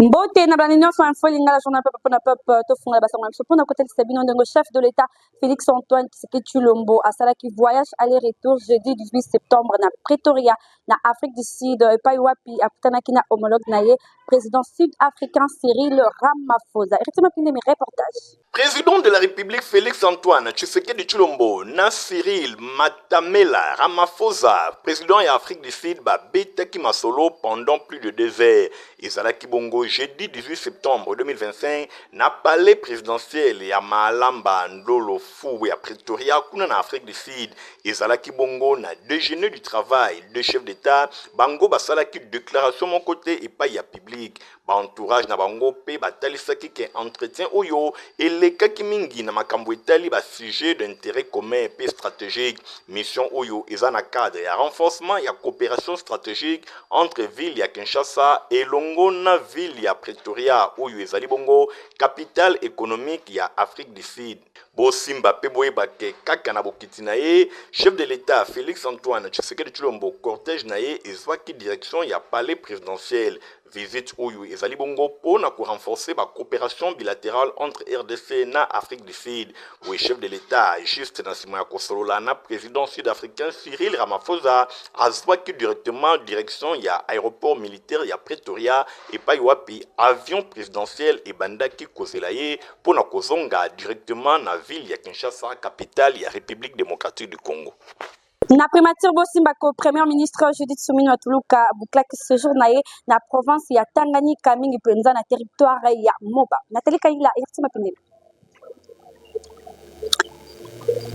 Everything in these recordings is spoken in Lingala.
Mbote na bana nyonso, Info Lingala, journal peuple mpona peuple. Tofungola basango na biso mpona kotalisa bino ndenge chef de l'État Félix Antoine Tshisekedi Tshilombo asalaki voyage aller retour jeudi 18 septembre na Pretoria, na Afrique du Sud, epai wapi akutanaki na homologue na ye, président sud-africain Cyril Ramaphosa. Héritier Mapindemi, reportage. Président de la République Félix Antoine Tshisekedi Tshilombo na Cyril Matamela Ramaphosa, président ya Afrique du Sud, babetaki masolo pendant plus de 2 heures. Ezalaki bongo jeudi 18 septembre 2025 na palais présidentiel ya Mahlamba Ndlopfu ya Pretoria, kuna na Afrique du Sud. Ezalaki bongo na déjeuner du travail. Deux chefs d'État bango basalaki déclaration moko te epai ya public. Baentourage na bango mpe batalisaki ke entretien oyo elekaki mingi na makambo etali basujet d'intérêt commun mpe stratégique. Mission oyo eza na cadre ya renforcement ya coopération stratégique entre ville ya Kinshasa elongo na ville ya Pretoria, oyo ezali bongo capitale économique ya Afrique du Sud. Bosimba mpe boyeba ke kaka na bokiti na ye, chef de l'État Félix Antoine Tshisekedi Tshilombo, cortège na ye ezwaki direction ya palais présidentiel. Visite oyo ezali bongo mpona korenforcer bacoopération bilatérale entre RDC na Afrique du Sud. Boye chef de l'État, juste na nsima ya kosolola na président sud-africain Cyril Ramaphosa, azwaki directement direction ya aéroport militaire ya Pretoria, epai wapi avion présidentiel ebandaki kozela ye mpona kozonga directement na ville ya Kinshasa, capitale ya République démocratique du Congo. Na primature, bosimbako Premier ministre Judith Suminwa Tuluka abouclaki séjour na ye na province ya Tanganyika, mingi mpenza na territoire ya Moba. Nathalie Kaila, Héritier Mapindela.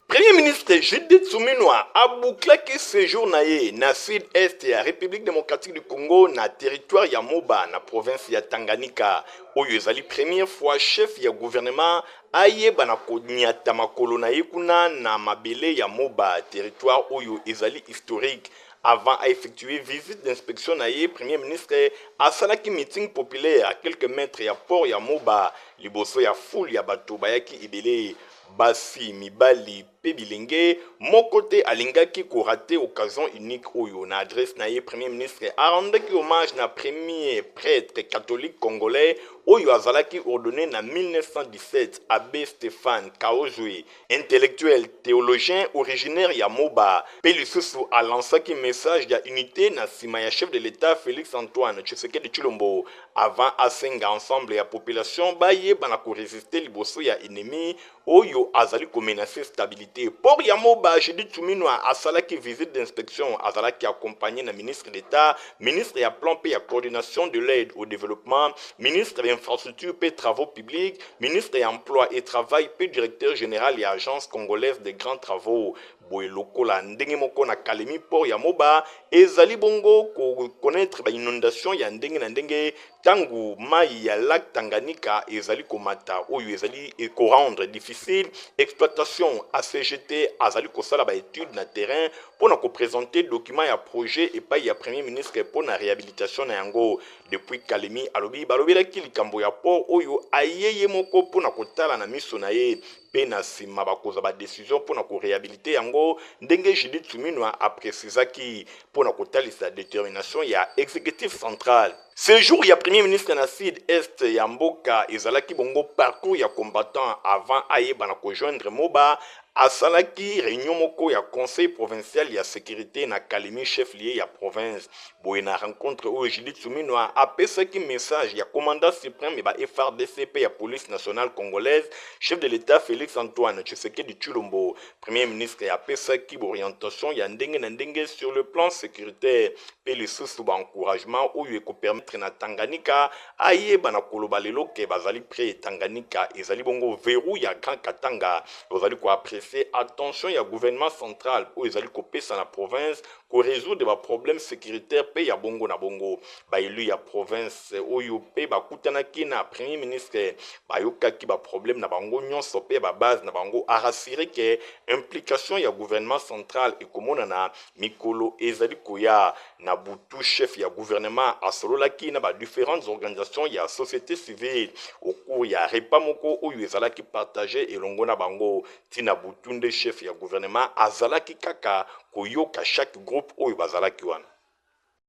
Premier ministre Judith Suminwa abouclaki séjour na ye na sud-est ya République démocratique du Congo, na territoire ya Moba, na province ya Tanganyika. Oyo ezali première fois chef ya gouvernement ayeba na koniata makolo na ye kuna na mabele ya Moba, territoire oyo ezali historique. Avant aeffectuer visite d'inspection na ye, Premier ministre asalaki meeting populaire à quelques mètres ya port ya Moba, liboso ya foule ya bato bayaki ebele, basi, mibali mpe bilenge. Moko te alingaki korater occasion unique oyo. Na adresse na ye, Premier ministre arendaki hommage na premier prêtre catholique congolais oyo azalaki ordonné na 1917, abbé Stéphane Kaozwe, intellectuel théologien originaire ya Moba. Mpe lisusu alansaki message ya unité na nsima ya chef de l'État Félix Antoine Tshisekedi Tshilombo, avant asenga ensemble ya population bayeba na korésister liboso ya ennemi oyo azali komenacer stabilité. Port ya Moba, Judith Suminwa asalaki visite d'inspection. Azalaki accompagné na ministre d'État, ministre ya Plan mpe ya Coordination de l'aide au développement, ministre ya Infrastructure mpe Travaux publics, ministre ya Emploi et Travail mpe directeur général ya Agence congolaise des grands travaux. Boye lokola ndenge moko na Kalemi, port ya Moba ezali bongo koconnaître bainondation ya ndenge na ndenge ntango mai ya lac Tanganyika ezali komata, oyo ezali korendre difficile exploitation. ACGT azali kosala baétude na terrain mpona koprésenter document ya projet epai ya Premier ministre mpona réhabilitation na yango. Depuis Kalemi, alobi balobelaki likambo ya port oyo aye ye moko mpona kotala na miso na ye, mpe na nsima bakozwa badécision mpona koréhabiliter yango, ndenge Judith Suminwa aprécisaki mpona kotalisa détermination ya exécutif central. Séjour ya Premier ministre na sud est ya mboka ezalaki bongo parcours ya combattant. Avant ayeba na kojoindre Moba, asalaki réunion moko ya conseil provincial ya sécurité na Kalemi, chef lieu ya province. Boye na rencontre oyo, Judith Suminwa apesaki message ya commandant suprême ba FARDC mpe ya Police nationale congolaise, chef de l'État Félix Antoine Tshisekedi Tshilombo. Premier ministre apesaki baorientation ya ndenge na ndenge sur le plan sécuritaire, mpe lisusu baencouragement oyo ekopermettre na Tanganyika ayeba na koloba lelo ke bazali prêt. Tanganyika ezali bongo verrou ya Grand Katanga. Ozali koapprécier attention ya gouvernement central oyo ezali kopesa na province korésoudre baproblème sécuritaire mpe ya bongo na bongo. Baélu ya province oyo mpe bakutanaki na Premier ministre bayokaki baproblème na bango nyonso mpe babase na bango. Arassurer ke implication ya gouvernement central ekomonana mikolo ezali koya. Na butu, chef ya gouvernement asololaki na badifférentes organisations ya société civile au cours ya repas moko oyo ezalaki partage elongo na bango. Ntina butu nde chef ya gouvernement azalaki kaka koyoka chaque groupe oyo bazalaki wana.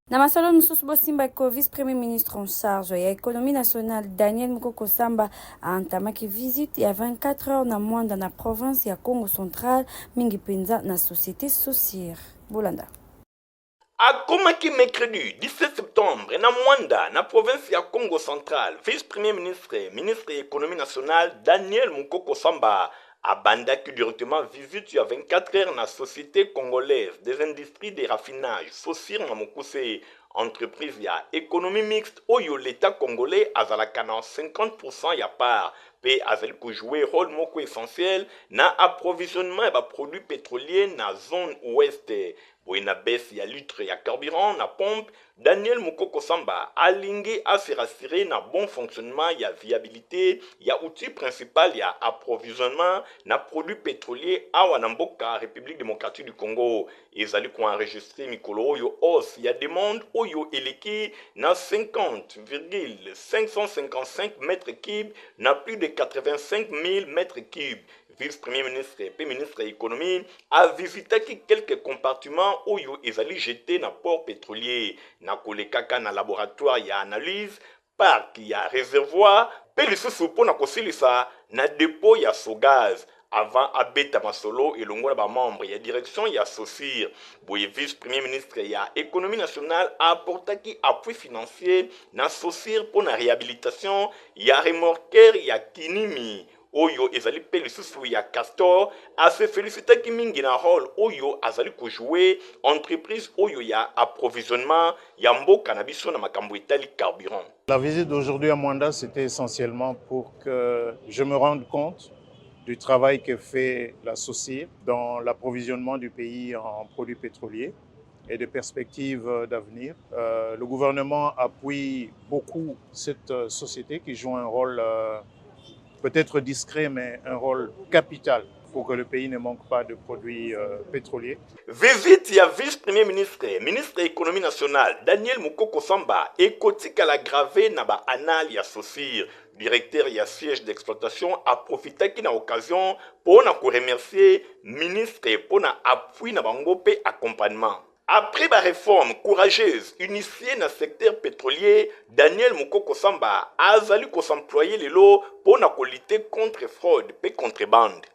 Na masolo mosusu, bosimba ko vice premier ministre en charge ya économie nationale, Daniel Mukoko Samba, aentamaki visite ya 24 heures na Mwanda, na province ya Congo Central, mingi mpenza na société Socir. Bolanda. Akomaki mercredi 17 septembre na Mwanda, na province ya Congo Central, vice-premier ministre, ministre ya économie nationale, Daniel Mukoko Samba, abandaki directement visite ya 24 heures na Société congolaise des industries de raffinage, Socir na mokuse, entreprise ya économie mixte oyo l'État congolais azalaka na 50% ya part mpe azali kojouer rôle moko essentiel na approvisionnement ya baproduits pétroliers na zone ouest. Boye, na baisse ya litre ya carburant na pompe, Daniel Mukoko Samba alingi ase rassurer na bon fonctionnement ya viabilité ya outil principal ya approvisionnement na produits pétroliers awa na mboka République démocratique du Congo. Ezali koenregistrer mikolo oyo hausse ya demande oyo eleki na 50,555 mètres cube na plus de 85 000 mètres cube. Vice-premier ministre mpe ministre ya économie avisitaki quelques compartiments oyo ezali jeté na port pétrolier, na kolekaka na laboratoire ya analyse, parc ya réservoir mpe lisusu mpo na kosilisa na dépôt ya Sogaz, avant abeta masolo elongo na bamembre ya direction ya Socir. Boye, vice premier ministre ya économie nationale aapportaki appui financier na Socir mpo na réhabilitation ya remorqueur ya Kinimi oyo ezali mpe lisusu ya Castor. Ase félicitaki mingi na rôle oyo azali kojouer entreprise oyo ya approvisionnement ya mboka na biso na makambo etali carburant. La visite d'aujourd'hui à Mwanda, c'était essentiellement pour que je me rende compte du travail que fait la Socir dans l'approvisionnement du pays en produits pétroliers et des perspectives d'avenir. Le gouvernement appuie beaucoup cette société qui joue un rôle peut-être discret, mais un rôle capital pour que le pays ne manque pas de produits pétroliers. Visite ya vice-premier ministre, ministre ya économie nationale, Daniel Mukoko Samba ekotikala gravé na baannales ya Socir. Directeur ya siège d'exploitation aprofitaki na occasion mpo na koremercier ministre mpo na appui na bango mpe accompagnement. Après baréforme courageuse initiée na secteur pétrolier, Daniel Mukoko Samba azali kos'employer lelo mpo na kolutter contre fraude mpe contrebande.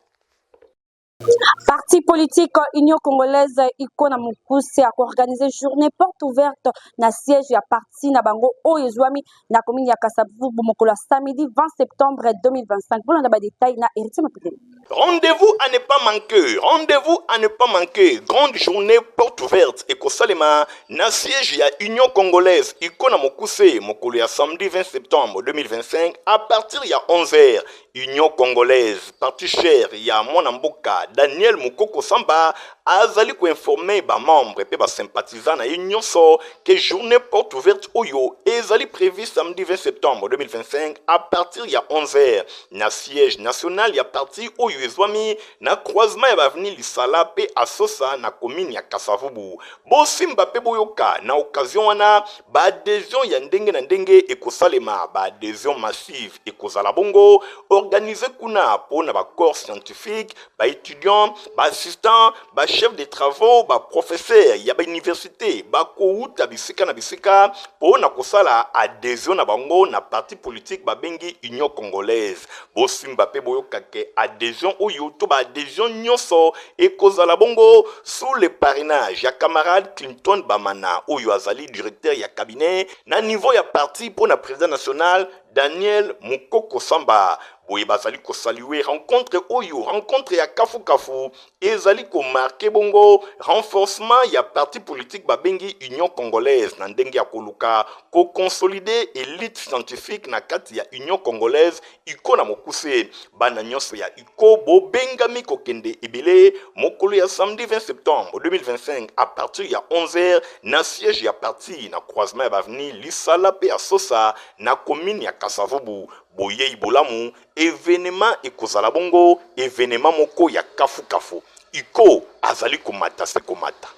Parti politique Union congolaise, UCO na mokuse, akoorganiser journée porte ouverte na siège ya parti na bango oyo ezwami na commune ya Kasavubu mokolo ya samedi 20 septembre 2025. Bolanda badétails na Héritier Mapidele. Rendez-vous à ne pas manquer, rendez-vous à ne pas manquer. Grande journée porte ouverte ekosalema na siège ya Union congolaise, UCO na mokuse, mokolo ya samedi 20 septembre 2025 à partir ya 11h. Union congolaise, parti cher ya mwana mboka Daniel Mukoko Samba, azali koinformer bamembre mpe basympathisant na ye nyonso ke journée porte ouverte oyo ezali prévu samedi 20 septembre 2025 à partir ya 11h na siège national ya parti oyo ezwami na croisement ya baavenue Lisala mpe Asosa na commune ya Kasavubu. Bosimba mpe boyoka, na occasion wana baadhésion ya ndenge na ndenge ekosalema. Baadhésion massive ekozala bongo organisé kuna mpo na bacorps scientifique, baétudiant, baassistant, bachef de travaux, baprofesseur ya bauniversité bakouta bisika na bisika mpo na kosala adhésion na bango na parti politique babengi Union congolaise. Bosimba mpe boyoka ke adhésion oyo to baadhésion nyonso ekozala bongo sous le parrainage ya camarade Clinton Bamana oyo azali directeur ya cabinet na niveau ya parti mpo na président national Daniel Mukoko Samba. Boye bazali kosaluer rencontre oyo, rencontre ya kafukafu ezali komarquer bongo renforcement ya parti politique babengi Union congolaise na ndenge ya koluka koconsolider élite scientifique na kati ya Union congolaise, UCO na mokuse. Bana nyonso ya UCO bobengami kokende ebele mokolo ya samedi 20 septembre 2025 à partir ya 11h na siège ya parti na croisement ya baavenue Lisala mpe ya Sosa na commune ya Kasavubu. Boyei bolamu, événement ekozala bongo événement moko ya kafukafu. UCO azali komata se komata.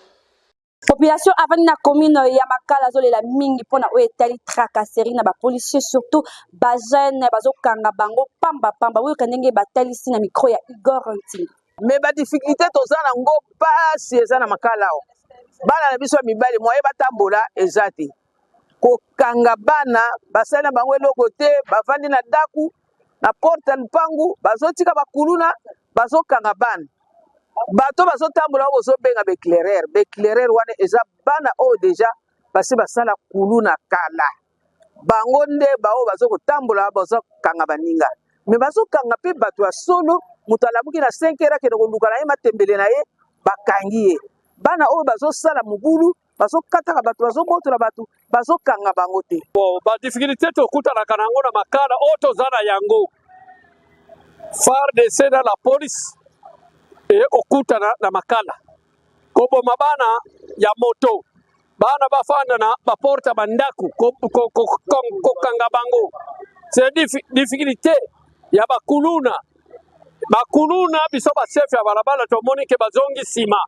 Population avandi na commune ya Makala azolela mingi mpona oyo etali tracasserie na bapolicier, surtout bajeune bazokanga bango pambapamba. Oyoka ndenge batalisi na micro ya Igor Ntinga. Mais badifficulté toza nango, mpasi eza na Makala awa. Bana na biso ya mibali moye batambola eza te. Kokanga bana basali na bango eloko te, bavandi na ndaku na porte ya lupangu, bazotika bakuluna, bazokanga bana. Bato bazotambola oyo bozobenga ba eclaireur, ba eclaireur wana eza bana oyo deja basi basala kuluna kala. Bango nde baoyo bazo kotambola bazokanga baninga. Mais bazokanga mpe bato ya solo, moto alamuki na 5 heures akende koluka na ye matembele na ye, bakangi ye. Bana oyo bazosala mobulu, bazokataka bato, bazobotola bato, bazokanga bango te. Bon, ba difficulté tokutanaka na yango na Makala oyo toza na yango, FARDC na la police eye kokutana na Makala koboma bana ya moto, bana bafanda na baporte ya bandako, kokanga bango. C'est difficulté ya bakuluna. Bakuluna biso ba chef ya balabala tomoni ke bazongi nsima,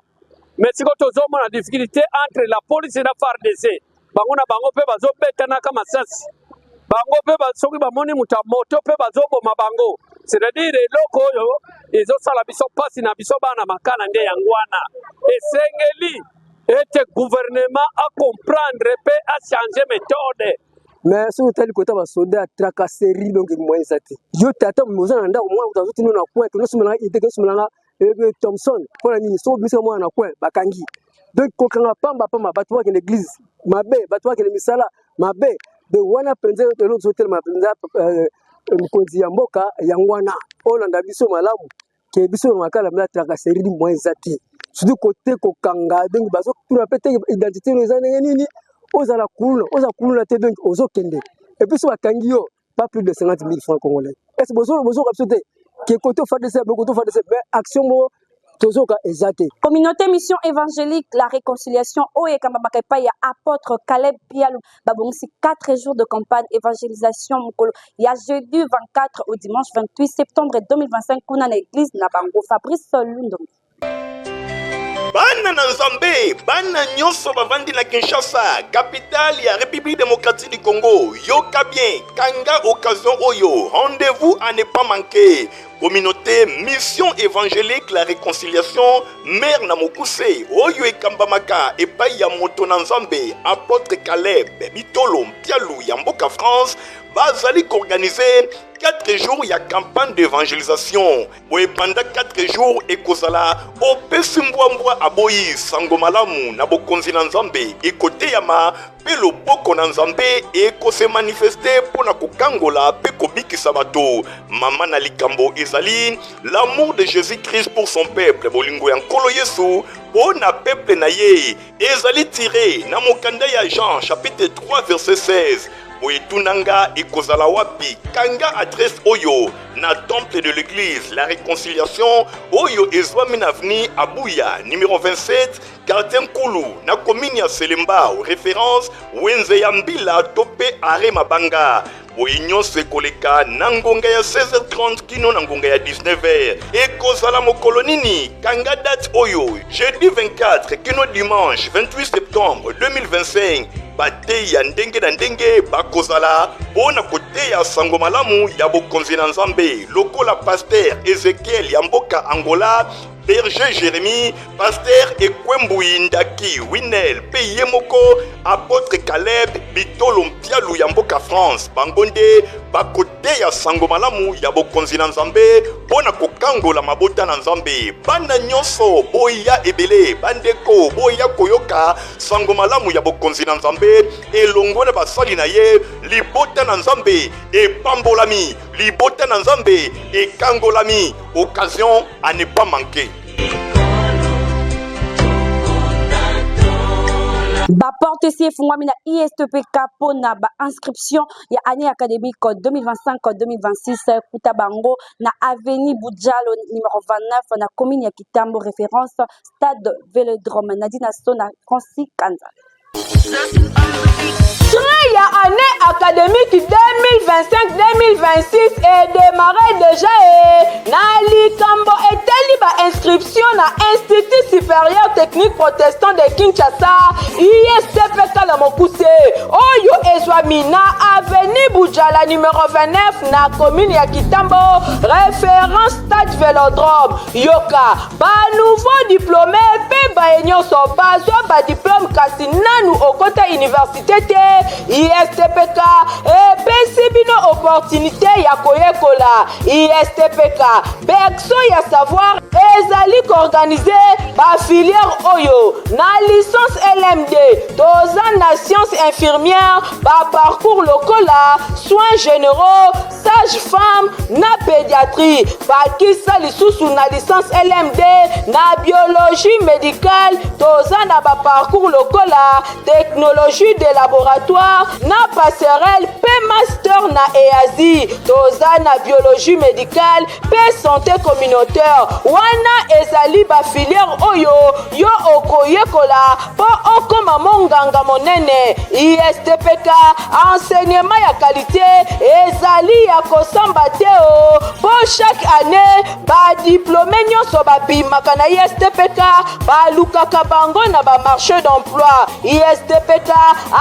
mais sikoyo tozomona difficulté entre la police na FARDC. Bango na bango mpe bazobetanaka masasi, bango mpe soki bamoni moto ya moto mpe bazoboma bango. C'est-à-dire eloko oyo ezosala biso mpasi na biso bana Makala nde yango wana. Esengeli ete gouvernement acomprendre mpe achange méthode. Mais soki otali kota basoda ya tracasserie, donc moyen eza te. Yo tata oza na ndako, mwana moto azotino na coin, kende ide, kende somelanga Thomson. Mpona nini? Soki obimisaka mwana na coin, bakangi. Donc kokanga pamba pamba, bato bakende église mabe, bato bakende misala mabe. Donc wana mpenza eloko tozotelema mpenza, mokonzi ya mboka, yango wana olanda biso malamu ke biso na Makala mpe tracasserie, moyen eza te, surtout kote kokanga. Donc bazotuna mpe te identité no eza ndenge nini, ozala kuluna, oza kuluna te. Donc ozokende, et puis so bakangi yo, pas plus de 50 000 francs congolais. Est ce bozoka biso te ke kote FARDC, kote FARDC, mais action moko tozoka eza te. Communauté Mission Évangélique La Réconciliation oyo ekambamaka epai ya apôtre Caleb Pialu babongisi 4 jours de campagne évangélisation mokolo ya jeudi 24 au dimanche 28 septembre 2025 kuna na église na bango. Fabrice Lundongi. Bana na Nzambe, bana nyonso bavandi na Kinshasa, capitale ya République démocratique du Congo, yoka bien, kanga occasion oyo, rendez-vous à ne pas manquer. Communauté Mission Évangélique La Réconciliation, mare na mokuse, oyo ekambamaka epai ya moto na Nzambe apôtre Caleb Bitolo Mpialu ya mboka France, bazali koorganize 4 jours ya campagne d'évangélisation. Boye pendant 4 jours ekozala opesi mbwambwa aboyi, sango malamu na bokonzi na Nzambe ekoteyama mpe loboko na Nzambe ekose manifeste mpo na kokangola mpe kobikisa bato. Mama na likambo ezali l'amour de Jésus Christ pour son peuple, bolingo ya Nkolo Yesu mpo na peuple na ye, ezali tiré na mokanda ya Jean chapitre 3 verset 16. Boye tunanga ekozala wapi? Kanga adresse oyo: na temple de l'église La Réconciliation oyo ezwami na avenue Abuya numéro 27, quartier Nkulu, na commune ya Selembao, référence wenze ya Mbila to mpe are Mabanga. Boye nyonso ekoleka na ngonga ya 16h30 kino na ngonga ya 19h. Ekozala mokolo nini? Kanga date oyo: jeudi 24 kino dimanche 28 septembre 2025. Bateyi ya ndenge na ndenge bakozala mpo na koteya sango malamu ya bokonzi na Nzambe, lokola pasteur Ezekiel ya mboka Angola, berger Jérémie, pasteur Ekwembui Ndaki Winel mpe ye moko apôtre Caleb Bitolo Mpialu ya mboka France. Bango nde bakoteya sango malamu ya bokonzi na Nzambe mpo na kokangola mabota na Nzambe. Bana nyonso boya ebele, bandeko boya koyoka sango malamu ya bokonzi na Nzambe elongo na basali na ye. Libota na Nzambe epambolami, libota na Nzambe ekangolami. Occasion à ne pas manquer. Baporte esi efungwami na ISTPK mpona bainscription ya année académique 2025-2026. Kuta bango na avenue Budjalo numéro 29 na commune ya Kitambo, référence stade Vélodrome. Nadina So na Francis Kanza. Train ya année académique 2025-2026 edémarre déjà e na likambo etali bainscription na institut. Institut supérieur technique protestant de Kinshasa, ISTPK na mokuse, oyo ezwami na avenue Bujala numero 29 na commune ya Kitambo, référence stade Velodrome. Yoka, ba nouveau diplômé mpe baye nyonso bazwa ba diplôme kasi nanu okota université te, ISTPK epesi bino opportunité ya koyekola. ISTPK Berceau ya savoir ezali koorganize bafilière oyo na licence LMD toza na science infirmière baparcours lokola soins généraux sage femme na pédiatrie bakisa lisusu na licence LMD na biologie médicale toza na baparcours lokola technologie de laboratoire na passerelle mpe master na eazi toza na biologie médicale mpe santé communautaire wana ezali bafilière oyo yo okoyekola mpo okoma monganga monene istpk enseignement ya kalite ezali ya kosamba te o mpo chaque année badiplome nyonso babimaka na istpk balukaka bango na bamarché d'emploi istpk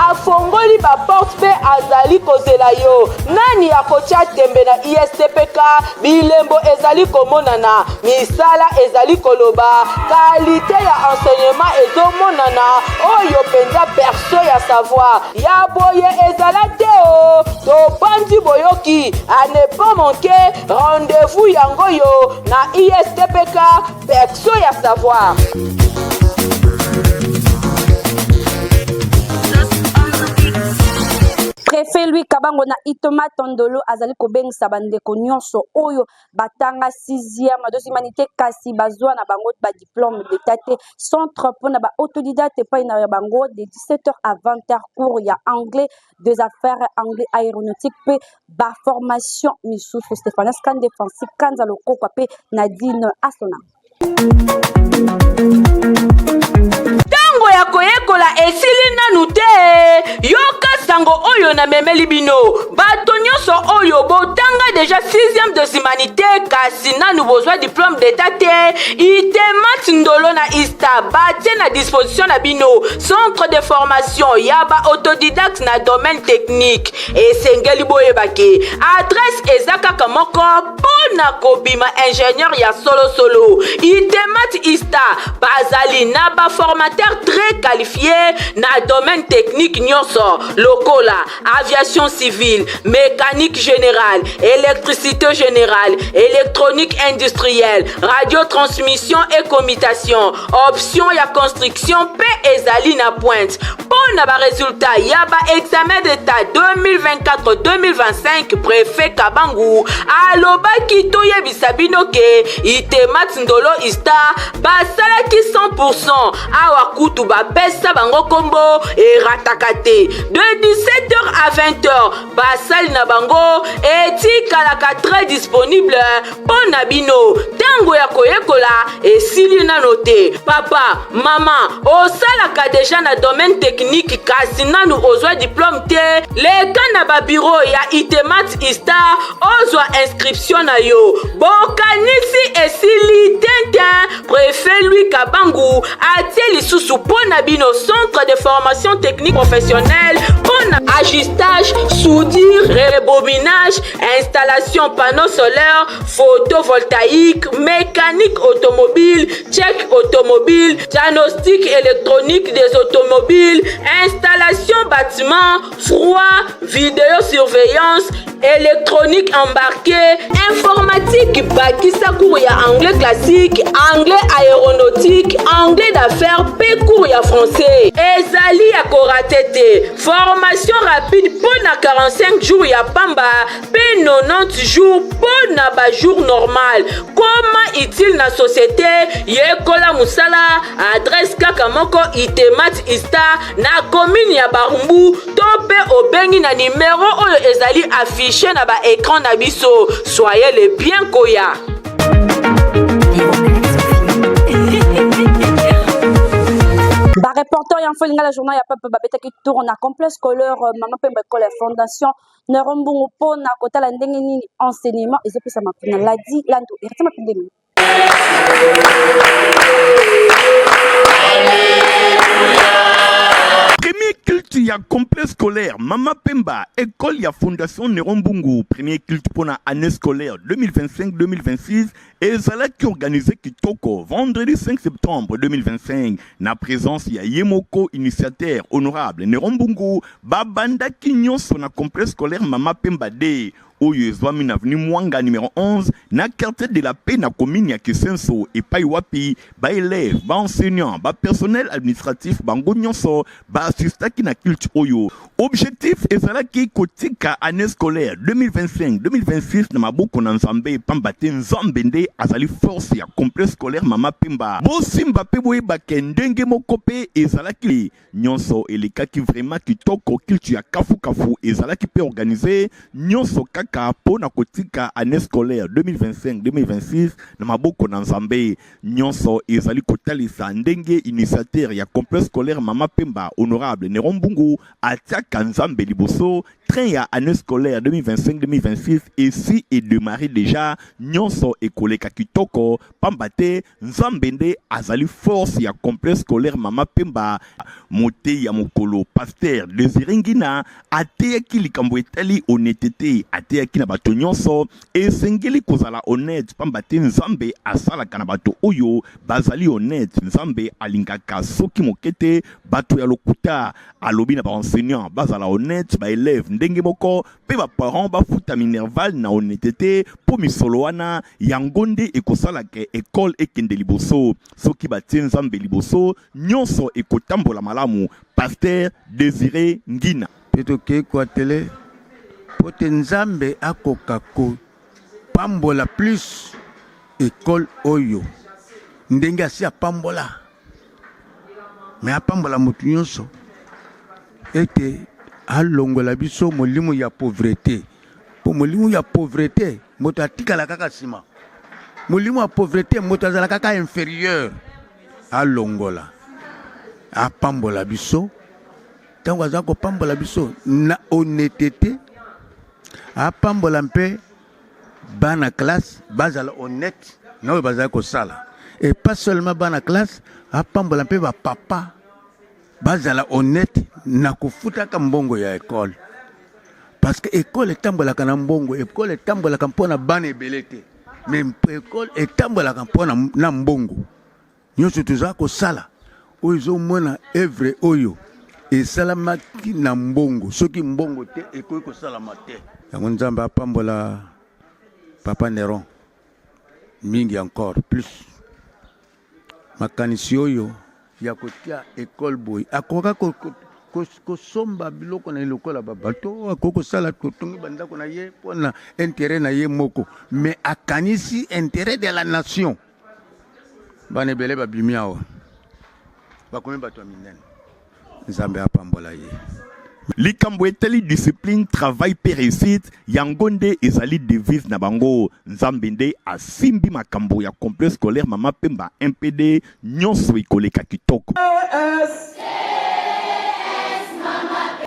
afongoli baporte mpe azali kozela yo nani akotya tembe na istpk bilembo ezali komonana misala ezali koloba kalite ya enseignement ezomonana oyo mpenza berceau ya savoir ya boye ezala te o tobandi boyoki à ne pas manquer rendez-vous yango yo na istpk berceau ya savoir. Préfet Louis Kabango na Itoma Tondolo azali kobengisa bandeko nyonso oyo batanga 6e deux humanité kasi bazwa na bango ba diplôme d'état te centre mpona ba autodidacte epai na bango de 17h à 20h cours ya anglais des affaires anglais aéronautique mpe ba formation misusu Stéphanas Kande Francis Kanza Lokokwa mpe Nadine Asona. Ntango ya koyekola esili nanu te. Yoka sango oyo namemeli bino. Bato nyonso oyo botanga deja 6e des humanités kasi nanu bozwa diplôme d'état te, Itemat Ndolo na Ista batie na disposition na bino centre de formation ya ba autodidacte na domaine technique. Esengeli boyeba ke adresse eza kaka moko mpo na kobima ingénieur ya solosolo. Itemat Ista bazali na ba formateur très qualifié na domaine technique nyonso lokola aviation civile, mécanique générale, électricité générale, électronique industrielle, radiotransmission et commutation, option ya construction mpe ezali na pointe. Mpo na ba résultat ya ba examen d'état 2024-2025, préfet Kabangu alobaki toyebisa bino ke Itemat Ndolo Ista basalaki 100% awa kutu bapesa bango kombo erataka te. De 17h à 20h basali na bango etikalaka très disponible mpo na bino. Ntango ya koyekola esili nano te. Papa, mama, osalaka deja na domaine technique kasi nanu ozwa diplome te, leka na babiro ya Itemat Ista ozwa inscription na yo. Bokanisi esili tintin. Préfet Louis Kabangu atie lisusu mpo na bino centre de formation technique professionnelle mpo na ajustage, soudure, rebobinage, installation panneau solaire, photovoltaïque, mécanique automobile, check automobile, diagnostic électronique des automobiles, installation bâtiment, froid, vidéosurveillance, électronique embarquée, informatique, bakisa cours ya anglais classique, anglais aéronautique, anglais d'affaires pe cours ya français. Ezali ya korate te. Formation rapide mpo na 45 jours ya pamba pe 90 jours mpo na ba jours normal. Koma utile na société, yekola mosala, adresse kaka moko Itemat Ista na commune ya Barumbu to mpe obengi na nimero oyo ezali affiche na ba écran na biso. Soyez le bien koya. Ba reporter ya Info Lingala journal ya peuple babetaki tour na complexe scolaire Mama Pemba école ya fondation Neuro Mbungu mpo na kotala ndenge nini enseignement ezopesama kuna. Ladi Landu, Héritier Mapindemi. Culte ya complexe scolaire Mama Pemba, école ya Fondation Néron Mbungu, premier culte pour la année scolaire 2025-2026 ezalaki organisé kitoko vendredi 5 septembre 2025 na présence ya ye moko initiateur honorable Néron Mbungu. Babandaki nyonso na complexe scolaire Mama Pemba D oyo ezwami na avenue Mwanga numéro 11 na quartier de la Paix na commune ya Kisenso, epai wapi baélève, baenseignant, bapersonnel administratif, bango nyonso baassistaki na culte oyo. Objectif ezalaki kotika année scolaire 2025-2026 na maboko na Nzambe, pamba te Nzambe nde azali force ya complexe scolaire Mama Pemba. Bosimba mpe boyebake ndenge moko mpe ezalaki nyonso elekaki vraiment kitoko. Culte ya kafukafu ezalaki mpe organisé, nyonso kaka mpo na kotika année scolaire 2025-2026 na maboko na Nzambe. Nyonso ezali kotalisa ndenge initiateur ya complexe scolaire Mama Pemba, honorable Néron Mbungu, atiaka Nzambe liboso. Train ya année scolaire 2025-2026 esi edémarré déjà, nyonso ekoleka kitoko, pamba te Nzambe nde azali force ya complexe scolaire Mama Pemba. Motei ya mokolo, pasteur Désiré Ngina, ateyaki likambo etali honnêteté. Ateyaki na bato nyonso esengeli kozala honnête, pamba te Nzambe asalaka na bato oyo bazali honnête. Nzambe alingaka soki moke te bato ya lokuta. Alobi na baenseignant bazala honnête, baélève ndenge moko, mpe baparent bafuta minerval na honnêteté, mpo misolo wana yango nde ekosalaka ekole ekende liboso. Soki batie Nzambe liboso, nyonso ekotambola malamu. Pasteur Désiré Ngina. Mpe tokei koatele mpo te Nzambe akoka kopambola plus ekole oyo ndenge asi apambola, me apambola motu nyonso ete alongola biso molimo ya pauvreté, mpo molimo ya pauvreté, moto atikala kaka nsima. Molimo ya pauvreté, moto azala kaka inférieur. Alongola, apambola biso. Ntango aza kopambola biso na honnêteté, apambola mpe bana classe bazala honnête na oyo bazali kosala, et pas seulement bana classe, apambola mpe bapapa bazala honnête na kofutaka mbongo ya ekole, parce que ekole etambolaka na mbongo. Ekole etambolaka mpona bana ebele te, mais ekole etambolaka mpona na mbongo. Nyonso toza kosala oyo, ezomona œuvre oyo esalamaki na mbongo. Soki mbongo te, ekoki kosalama te. Yango Nzambe apambola papa Néron mingi encore plus. Makanisi oyo ya kotia ekole boye, akoka kosomba biloko na ye lokola babato, akoki kosala kotongi bandako na ye mpona intérêt na ye moko, mais akanisi intérêt de la nation. Bana ebele babimi awa, bakomi bato ya minene. Nzambe apambola ye. Likambo etali discipline, travail mpe réussite, yango nde ezali devise na bango. Nzambe nde asimbi makambo ya complexe scolaire Mama Pemba MPD, nyonso ekoleka kitoko.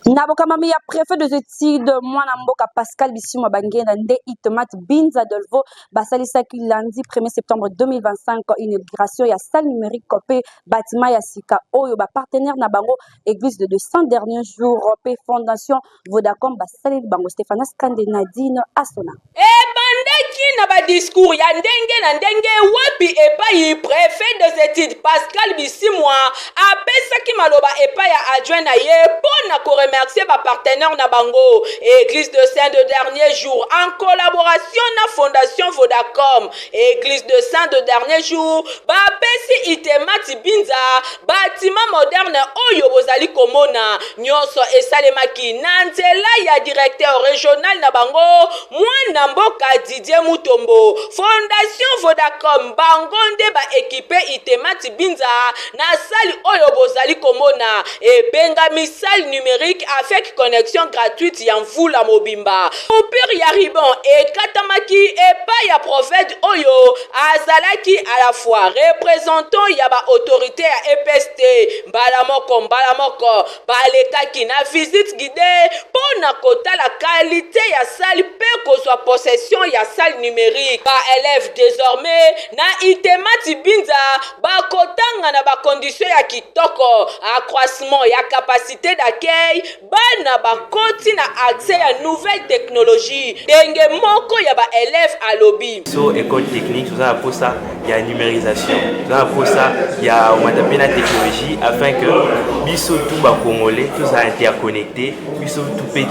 Na bokamami ya préfet des études, mwana mboka Pascal Bisimwa Bangenda, nde Itemat Binza Delvaux basalisaki lundi 1er septembre 2025 inauguration ya salle numérique mpe bâtiment ya sika oyo bapartenaire na bango, Église de 200 derniers jours mpe Fondation Vodacom, basaleli bango. Stéphanas Kande, Nadine Asona. Ebandaki na badiscours ya ndenge na ndenge, wapi epai préfet des études Pascal Bisimwa apesaki maloba epai ya adjoint na ye mpo na koremercier bapartenaire na bango, Église de Saint de Dernier Jour en collaboration na Fondation Vodacom. Église de Saint de Dernier Jour bapesi Itemati Binza bâtiment moderne oyo bozali komona. Nyonso esalemaki na nzela ya directeur régional na bango, mwana mboka Didier Mutombo. Fondation Vodacom, bango nde baéquiper Itemati Binza na salle oyo bozali komona, ebengami salle numérique avec connexion gratuite ya mvula mobimba. Coupure ya ruban ekatamaki epai ya prophète oyo azalaki à la fois représentant ya baautorité ya EPST. Mbala moko mbala moko balekaki na visite guidée mpo na kotala qualité ya salle mpe kozwa possession ya salle numérique. Baélève désormais na Itemat Binza bakotanga na ba conditions ya kitoko, accroissement ya capacite d'accueil, bana bakoti na accès ya nouvelle technologie, ndenge moko ya ba elèves alobi. Biso ecole technique toza na posa ya numerisation, toza na posa ya omata mpe na technologie afin que biso tout ba congolais tozala interconnecte, biso tout mpe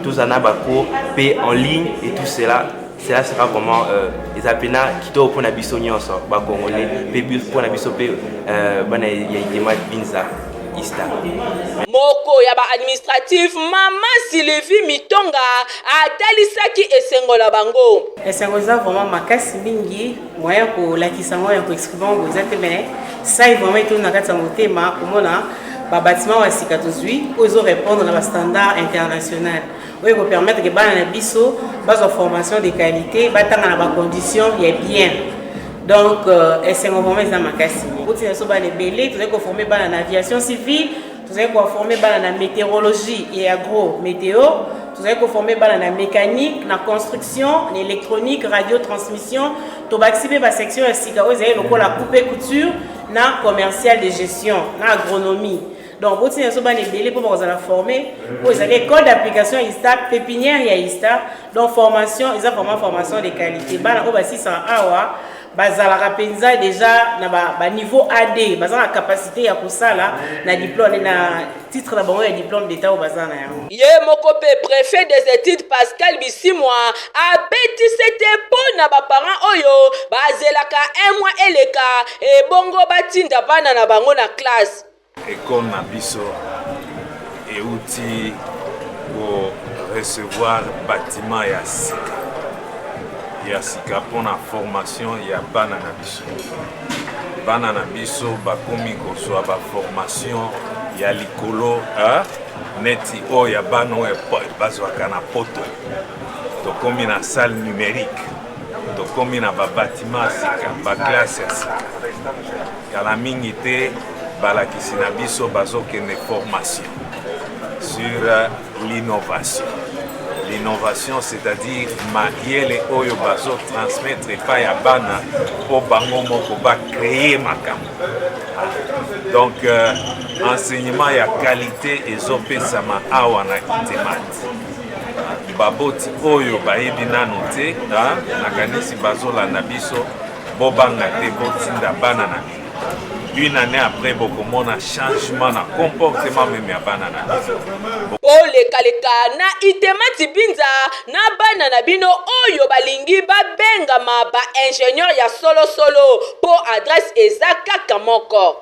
tozala na ba cours mpe en ligne et tout cela. Cela sera vraiment euh, eza pena kitoko mpona biso nyonso ba congolais mpe mpona biso mpe euh, bana ya Itemat Binza Ista. Moko ya ba administratif mama Sylvie Mitonga atalisaki esengo na bango. Esengo eza vraiment makasi mingi, moyen ya kolakisa yango ya koexprime yango eza te, mais sai vraiment etondi na kati ya motema komona ba bâtiment ya sika tozwi oyo ezo répondre na ba standard international. Oyo eko permettre que bana na biso bazwa formation de qualité, batanga na ba conditions ya bien. Donc euh, esengo vraiment eza makasi. Boti na biso bana ebele, tozali ko former bana na aviation civile, tozali ko former bana na météorologie et agro météo, tozali ko former bana na mécanique, na construction, na électronique, radio transmission, tobakisi mpe ba section ya sika oyo ezali lokola coupe couture na commercial de gestion na agronomie. Donc botina biso bana ebele mpo bakozala forme mpo ezali école d'application ya ISTA, pépinière ya ISTA. Donc formation eza vraiment formation de qualité. Bana oyo basisaka awa bazalaka mpenza déjà na ba, ba niveau AD, baza na capacité ya kosala na diplôme na titre na bango ya diplôme d'état oyo baza na yango. Ye moko mpe prefet des etudes Pascal Bisimwa abeti sete mpo na ba parents oyo bazelaka un mois eleka ebongo batinda bana na bango na classe. Ecole na biso euti ko recevoir batiment ya sika ya sika mpona formation ya bana na biso. Bana na biso bakomi kozwa ba formation ya likolo hein? neti oyo ya bana oyo bazwaka na poto. Tokomi na salle numerique, tokomi na ba batiment ya sika, ba classe ya sika. Kala mingi te balakisi na biso bazokende formation sur l'innovation. L'innovation, c'est-à-dire mayele oyo bazo transmettre epai ya bana mpo bango moko ba créer makambo. Donc euh, enseignement ya qualité ezopesama awa na Itemat. Baboti oyo bayebi nano te, nakanisi bazolanda biso. Bobanga te, botinda bana na bino. Une année après, bokomona changement na comportement meme ya bana na bino. Bolekaleka na Itemati Binza na bana na bino oyo balingi babengama ba ingenieur ya solo solo po adresse eza kaka moko.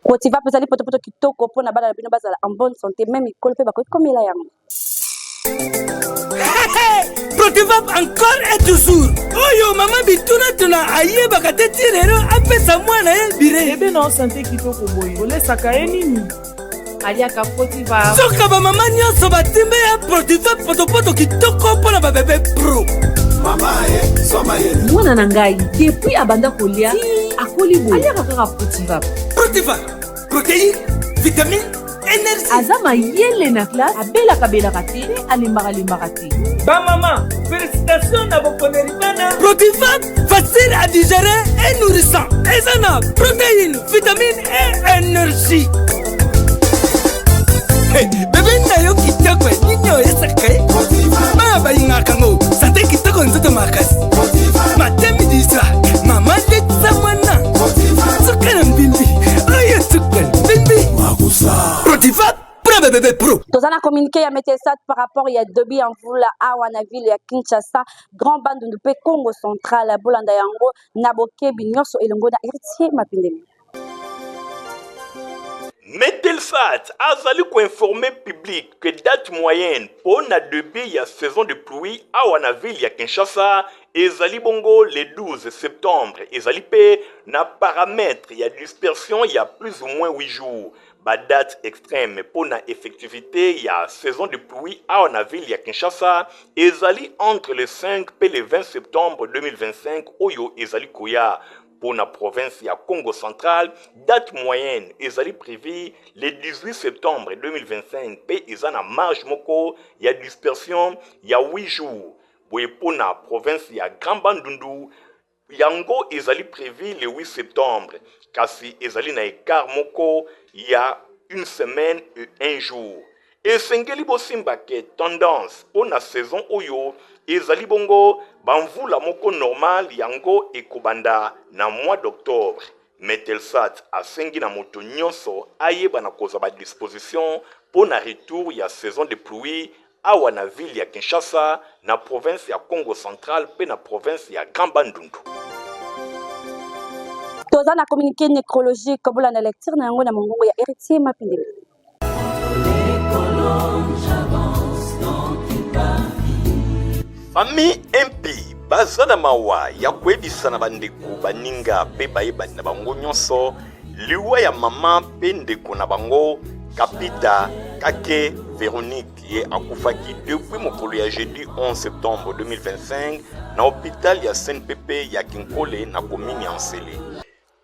Protiva mpe ezali potopoto kitoko mpo na bana na bino bazala en bonne santé, meme mikolo mpe bakoki komela yango. Protivap encore et toujours oyo mama bitunatuna ayebaka te ti lelo apesa mwana ye bire bebe na sante kitoko boye olesaka ye nini aliaka protiva soka bamama nyonso batimbe ya protivap potopoto kitoko mpo na babebe pro mwana na ngai depuis abanda kolia akoli boye aliaka kaka protiva protiva protéine vitamine energie aza mayele na classe abelaka belaka te mpe alembaka lembaka te bamama félicitation na boponeli bana protiva facile à digérer et nourrissant eza na protéine vitamine et énergie Hey, bebe na yo kitoko nini oyesaka ye bana balingaka ngo sante kitoko nzoto makasi matemi disa mama letisa mwana suka na mbimbi oyo suka na mbimbi protiva pro bebebe pro toza na communiqué ya metelsat par rapport ya debut ya mvula awa na ville ya kinshasa grand bandundu mpe congo central bolanda yango na bokebi nyonso elongo na héritier mapindemi Metelsat azali ko informer public que date moyenne mpo na debut ya saison de pluie awa na ville ya Kinshasa ezali bongo le 12 septembre, ezali mpe na paramètre ya dispersion ya plus ou moins 8 jours. Ba dates extrêmes mpo na effectivité ya saison de pluie awa na ville ya Kinshasa ezali entre le 5 mpe le 20 septembre 2025 oyo ezali koya. Mpo na province ya Kongo central, date moyenne ezali prevue le 18 septembre 2025 mpe eza na marge moko ya dispersion ya 8 jours. Boye mpo na province ya Grand Bandundu, Yango ezali prevu le 8 septembre, kasi ezali na ecart moko ya une semaine et un jour. Esengeli bosimba ke tendance mpo na saison oyo ezali bongo ba mvula moko normal yango ekobanda na mois d'octobre. Metelsat asengi na moto nyonso ayeba na kozwa ba dispositions mpo na retour ya saison de pluie awa na ville ya Kinshasa, na province ya Kongo central mpe na province ya Grand Bandundu. Toza na communiqué nécrologique bolanda lecture na yango na mongongo ya Héritier Mapindele. Famille MP baza na mawa ya koyebisa na bandeko baninga mpe bayebani na bango nyonso liwa ya mama mpe ndeko na bango Kapita Kake Veronique ye akufaki depuis mokolo ya jeudi 11 septembre 2025 na hôpital ya CNPP ya Kinkole na commune ya Nsele.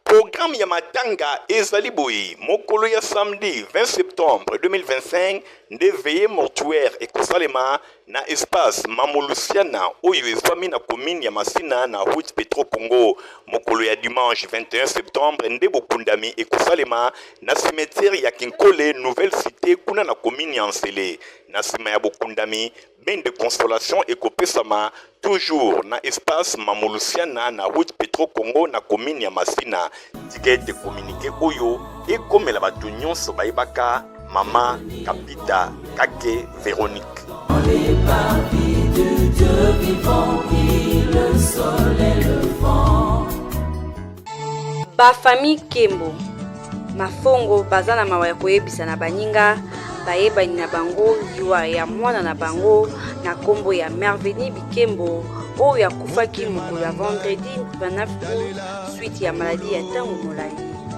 Programme ya matanga ezali boye, mokolo ya samedi 20 septembre 2025 nde veillée mortuaire ekosalema na espace Mamolusiana oyo ezwami na commune ya Masina na route Petro Congo. Mokolo ya dimanche 21 septembre nde bokundami ekosalema na cimetière ya Kinkole Nouvelle Cité kuna na commune ya Nsele. Na sima ya bokundami, bain de consolation ekopesama toujours na espace Mamolusiana na route Petro Congo na commune ya Masina. Tika ete communiqué oyo ekomela bato nyonso bayebaka mama Kapita Kake Veronique. Les parvis du Dieu vivant qui le sol et le vent. Ba famille Kembo Mafongo baza na mawa ya koyebisa na baninga bayebani na bango liwa ya mwana na bango na nkombo ya Merveni Bikembo oyo akufaki mokolo ya vendredi 29 août suite ya maladie ya ntango molai.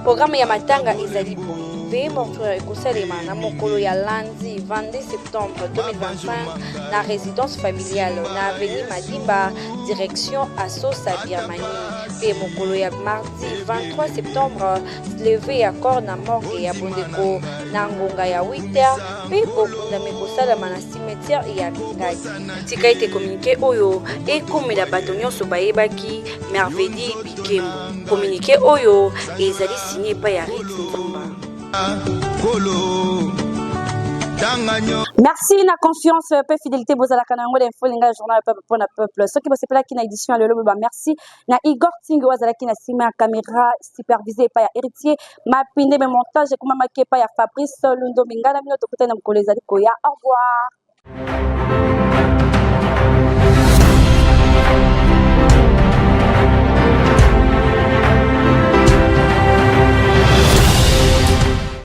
Programme ya matanga ezali boye. Veillée mortuaire ekosalema na mokolo ya lundi 22 septembre 2025 na résidence familiale na avenue Madimba direction Asosa Birmanie mpe mokolo ya mardi 23 septembre leve ya corps na morgue ya Bondeko na ngonga ya 8h mpe bokundami ekosalama na cimetière ya Ngadi. Tika ete communiqué oyo ekomela bato nyonso bayebaki Mervedi Bikembo. Communiqué oyo ezali signé epai ya Rit Nzumba. Kolo Merci na confiance pe fidélité bozalaka na yango na info lingala journal peuple mpo na peuple. Soki bosepelaki na édition ya lelo ba merci na Igor Ting oyo azalaki na nsima ya caméra supervisé epai ya Héritier Mapinde me montage ekomamaki epai ya Fabrice Lundombi. Ngai na bino tokutani na mokolo ezali koya. Au revoir.